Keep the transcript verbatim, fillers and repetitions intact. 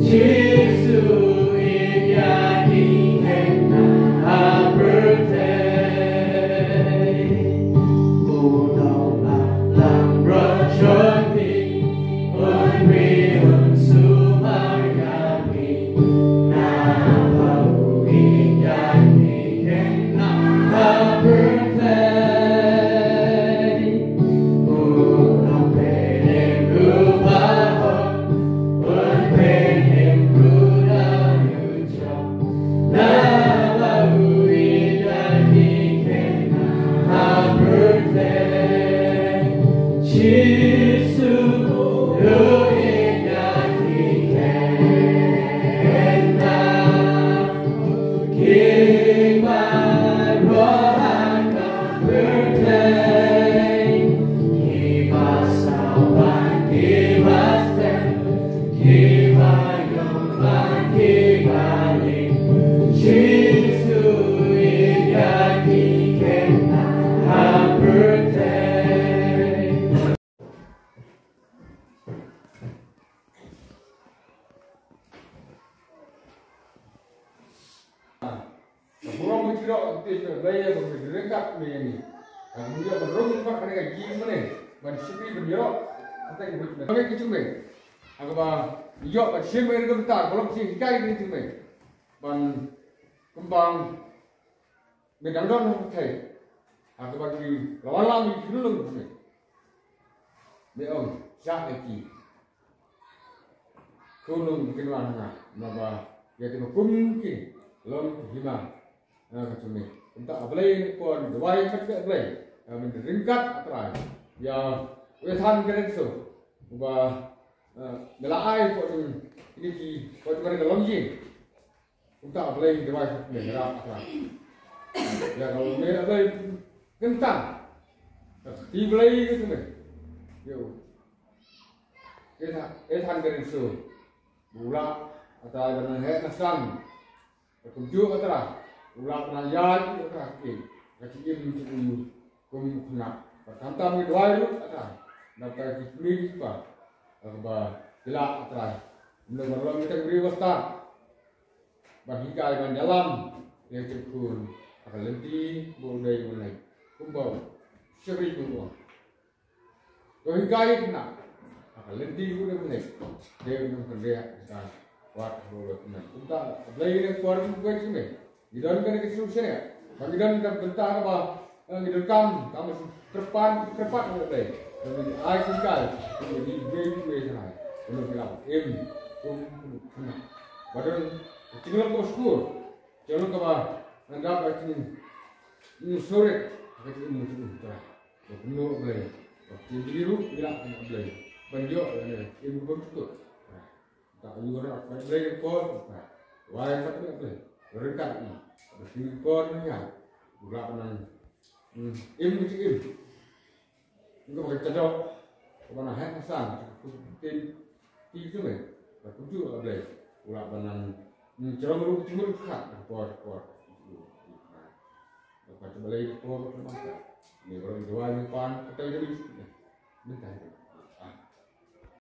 Jisu ïa ki khynnah ha pyrthei. U Nongpynlong Brotjoh King, un ri un sumar ïa ki. Naba u ïeit ïa ki khynnah ha pyrthei. U Nongpynim uba hok, un pynim ruh da u jong. Naba u ïeit ïa ki khynnah ha pyrthei. Jisu u ïeit ïa ki khynnah. Ki baroh ha ka pyrthei, kiba saw bad kiba sem, kiba ïong bad kiba ïeit, Jisu ïeit ïa ki khynnah ha pyrthei. Ka burom ka jingïaroh ka kti ka Blei ba ka ryngkat me ïa ngi. Ka burom ka rung pat ka ne ka jingmane ban shakri ban ïaroh. Kata ka burom ka jingmane. Ha kaba ïoh ban shim ïa ka bynta ka long ka jinghikai ka jingmane. Ban kembang me dang don ha pyrthei. Ha kaba ki la wan lang ki khunlung pyrthei. Me ong sha ïa ki khunlung ki kynwan ha nga, naba ïa kiba kum ki long ki hima. Ha ka jingmane. Kumta A Blei ngi kwah duwai kat ka Blei. Ha, men ryngkat A Trai ïa u Ethan Karen Soo uba, eh, me la ai ko jong kine ki ko jong ka long jing. Kumta A Blei duwai kat ka Blei ngi rap A Trai. Ïa ka long me A Blei kyntang. Ka kti Blei ka jong me. Ïa u Ethan, Ethan Karen Soo. U lah A Trai ban nang heh nang sdang. Ka kumjuh A Trai, u lah ban nang ïaid A Trai ki, ka jingim jong u kum u khynnah. Bad khamtam ngi duwai ruh A Trai na bynta ki kmie ki kpa, kaba ki lah A Trai. Ym dei ban long kita ki briew ba stad ban hikai ban ïalam ïa ki jingkhun ha ka lynti ba u dei ban leit kumba u shakri kumba u ong. To hikai ïa ki khynnah ha ka lynti u dei ban leit. Dei ban kynriah ka wat ba u dei ban. Kumta A Blei ngi kwah ruh ban kynriah. Ngi don kane ka shisha ne ba ngi don ka bynta kaba, eh, ngi donkam, kaba shu kyrpad, kyrpad ïa U Blei. Ngi ai hikai ïa ngi, ngi dei ban leit. Ngi donkam im kum khynnah ba don ka jinglong kaba shukor. Ka long kaba ngan dap ka jingim sngewrit ha ka jingim jong u Trai. Ba kumno U Blei, ba kin jingim ruh ïa U Blei ban ïoh ïa ka jingim kaba sngewrit. Ta ïoh ruh U Blei ka por, ta wai kat U Blei ryngkat i ba kin por ïa u la ban im ka jingim. Nga ba ka doh, ka ba na heh na san, ka tin ti tu me, ka kumjuh ka Blei, u lah ban nang, mm, jrong ruh jumur khat, ka por, ka por. Ka ba Blei ka por, ka masa. Ni baru dua ni pan, ka tai demi. Bentar.